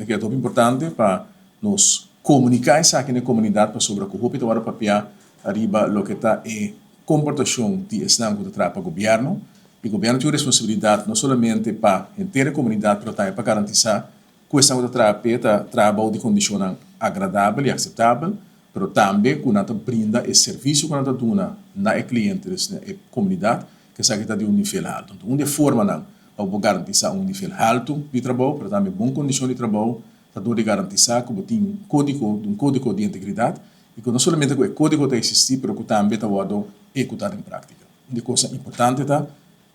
Mi ta kere ta hopi importante pa nos komuniká esaki na e komunidat pasobra ku hopi ta wòrdu papiá ariba loke ta e komportashon di esnan ku ta traha pa gobièrnu. I gobièrnu tin un responsabilidat no solamente pa henter e komunidat pero tambe pa garantisá ku esnan ku ta traha p'e ta traha bou di kondishonnan agradabel i akseptabel, pero tambe ku nan ta brinda e servisio ku nan ta duna na e kliente, dus na e komunidat, ku esaki ta di un nivel haltu. Anto un di e formanan pa bo por garantisá un nivel haltu di trabou, pero tambe bon kondishon di trabou, ta dor di garantisá ku bo tin kódigo, un kódigo di integridat, i ku no solamente ku e kódigo ta eksistí, pero ku tambe ta wòrdu ehekutá den práktika. Un di e kosnan importante ta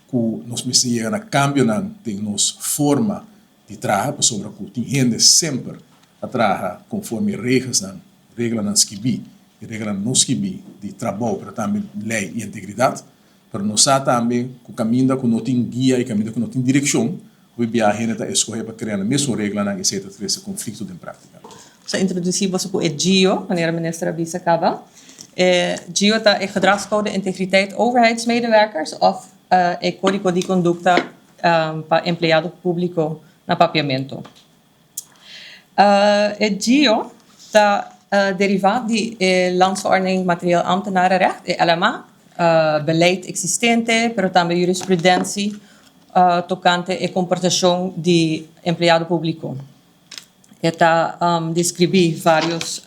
ku nos mester yega na kambionan den nos forma di traha pasobra ku tin hende semper a traha konforme regelsnan, reglanan skibí i reglanan no skibí di trabou pero tambe lei i integridat. Pero nos sa tambe ku kaminda ku no tin guia i kaminda ku no tin direkshon, hopi biaha hende ta eskohe pa krea nan mesun reglanan i esei ta trese konflikto den práktika. Nos a introdusí boso ku e GIO, manera minister a bisa kaba. E GIO ta e Gedragscode Integriteit Overheidsmedewerkers òf e Kódigo di Kondukta pa empleado públiko na papiamentu. E GIO ta derivá di e Landsverordening Materieel Ambtenarenrecht, e LMA, beleid eksistente, pero tambe jurisprudentie tokante e komportashon di empleado públiko. E ta deskribí vários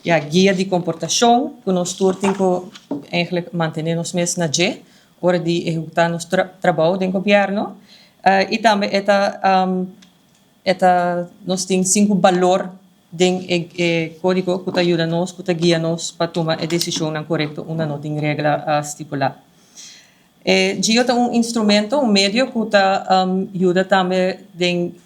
ya guia di komportashon ku nos tur tin ku eigenlijk mantené nos mes na dje ora di ehekutá nos trabou den gobièrnu. I tambe e ta e ta nos tin sinku balor den e e kódigo ku ta yuda nos, ku ta guia nos pa tuma e desishonnan korekto unda no tin regla stipulá. E GIO ta un instrumento, un medio ku ta yuda tambe den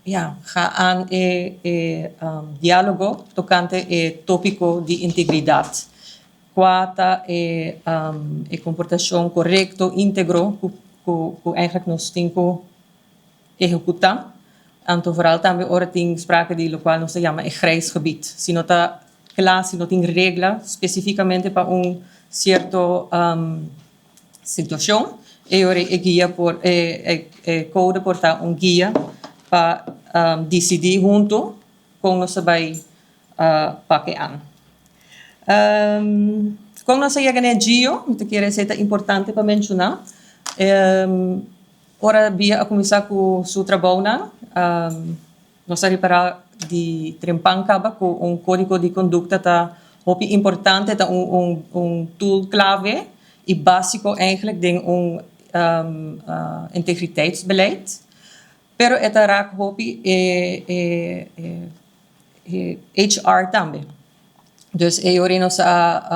ya ga aan e e diálogo tokante e tópiko di integridat. Kua ta e e komportashon korekto, íntegro ku ku ku eigenlijk nos tin ku ehekutá. Anto vooral tambe ora tin sprake di lokual nos ta yama e grijs gebied. Si no ta kla, si no tin regla spesífikamente pa un sierto situashon, e ora e guia por e e kode por ta un guia pa disidí huntu kon nos ta bai pak e an. Kon nos a yega na e gio? Mi ta kere esei ta importante pa menshoná. Ora Bia a kuminsá ku su trabounan, nos a ripará di trempan kaba ku un kódigo di kondukta ta hopi importante, ta un un tool klave i básiko eigentlik den un integriteitsbeleid. Pero e ta rak hopi e e HR tambe. Dus e ora nos a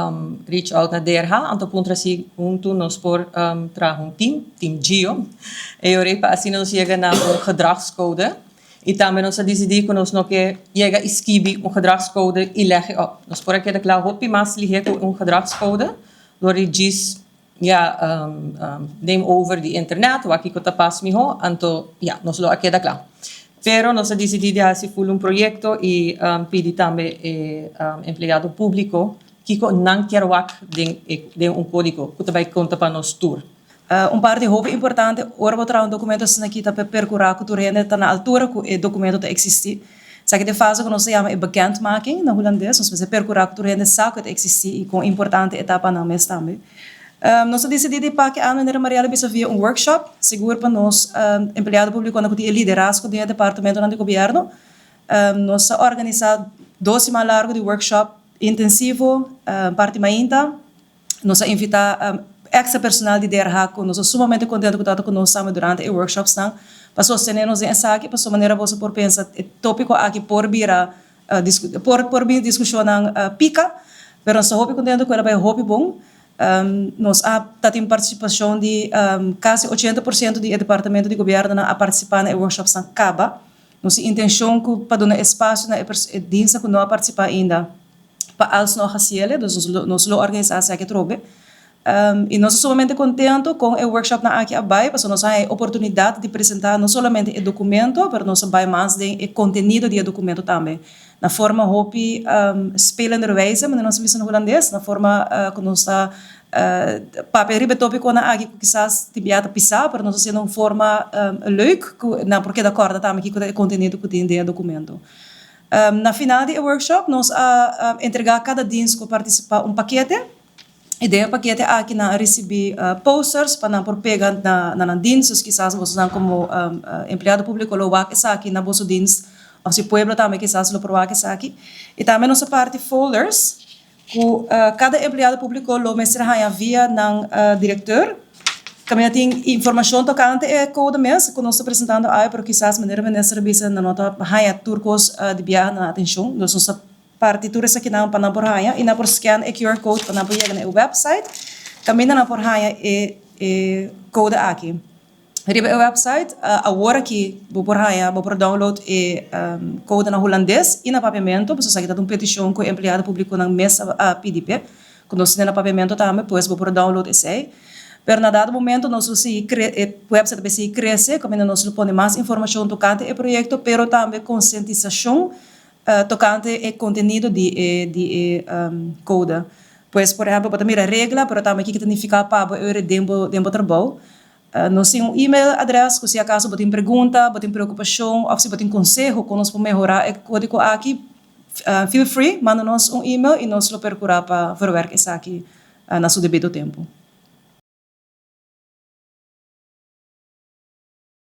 reach out na DRH, anto puntra si huntu nos por traha un team, team Gio. E ora pa asina nos yega na un gedragscode. I tambe nos a disidí ku nos no ke yega i skibi un gedragscode i lèg e op. Nos por a keda kla hopi mas lihé ku un gedragscode dor di djis ya neem over di internet wak kiko ta pas mihó, anto ya nos lo a keda kla. Pero nos a disidí di hasi ful un proyekto i pidi tambe e empleado públiko kiko nan kier wak den e den un kódigo ku ta bai konta pa nos tur. Un parti hopi importante ora bo traha un dokumento asina aki ta pa perkurá ku tur hende ta na altura ku e dokumento ta eksistí. Esaki ta e fase ku nos ta yama e bekendmaking na hulandes. Nos mester perkurá ku tur hende sa ku e ta eksistí i kon importante e ta pa nan mes tambe. Nos a disidí di paki a manera Mariela bisa via un workshop, sigur pa nos empleado públikonan ku tin e liderazgo den e departamentonan di gobièrnu. Nos a organisá dos siman largu di workshop intensivo parti mainta. Nos a invitá extra personal di DRH ku nos ta sumamente kontentu ku tabata ku nos tambe durante e workshopsnan pa sostené nos den esaki pasobra manera boso por pensa e tópiko aki por bira por por bin diskushonnan pika pero nos ta hopi kontentu ku el a bai hopi bon. Nos a ta tin partisipashon di kasi 80% di e departamento di gobièrnunan a partisipá na e workshopsnan kaba. Nos tin intenshon ku pa duna espasio na e dienstnan ku no a partisipá ainda. Pa als no hasiele, dus nos lo nos lo organisá esaki atrobe. I nos ta sumamente kontentu kon e workshopnan aki a bai, pasobra nos a haña e oportunidat di presentá no solamente e dokumento, pero nos a bai mas den e kontenido di e dokumento tambe. Na forma hopi spelenderwijze, manera nos ta bisa na hulandes, na forma ku nos ta. Papia riba e tópikonan aki ku kisas tin bia ta pisá, pero nos a hasié na un forma leuk ku nan por keda kòrda tambe kiko ta e kontenido ku tin den e dokumento. Na final di e workshop nos a entregá kada dins ku a partisipá un pakete i den e pakete aki nan a risibí posters pa nan por pega na nan dins. Dus kisas bosonan komo empleado públiko lo wak esaki na boso dins òf si pueblo tambe kisas lo por wak esaki. I tambe nos a parti folders Ku kada empleado públiko lo mester haña via nan direktor. Kaminda tin informashon tokante e kode mes ku nos ta presentando awe, pero kisas manera minister a bisa nan no ta haña tur kos di biaha na nan atenshon. Dus nos ta parti tur esakinan pa nan por haña i nan por scan e QR code pa nan por yega na e website kaminda nan por haña e kode aki. Riba e website awor aki bo por haña, bo por download e code na hulandes y na papiamento, pasobra esaki ta un peticion cu e empleado publiconan mes a pidi p'e, cu nos tene na papiamento tambe, pues bo por download esey. Pero na dado momento nos lo sigui cre, e website ta bay sigui crece, caminda nos lo pone mas informacion tocante e proyecto, pero tambe concientisacion tocante e contenido di e di e code. Pues por ehempel bo ta mira regla, pero tambe kiko ta nifica pa bo ora den bo den bo trabou. Nos tin un email adres ku si akaso bo tin pregunta, bo tin preokupashon òf si bo tin konseho kon nos por mehorá e kódigo aki, feel free manda nos un email i nos lo perkurá pa verwerk esaki na su debido tempu.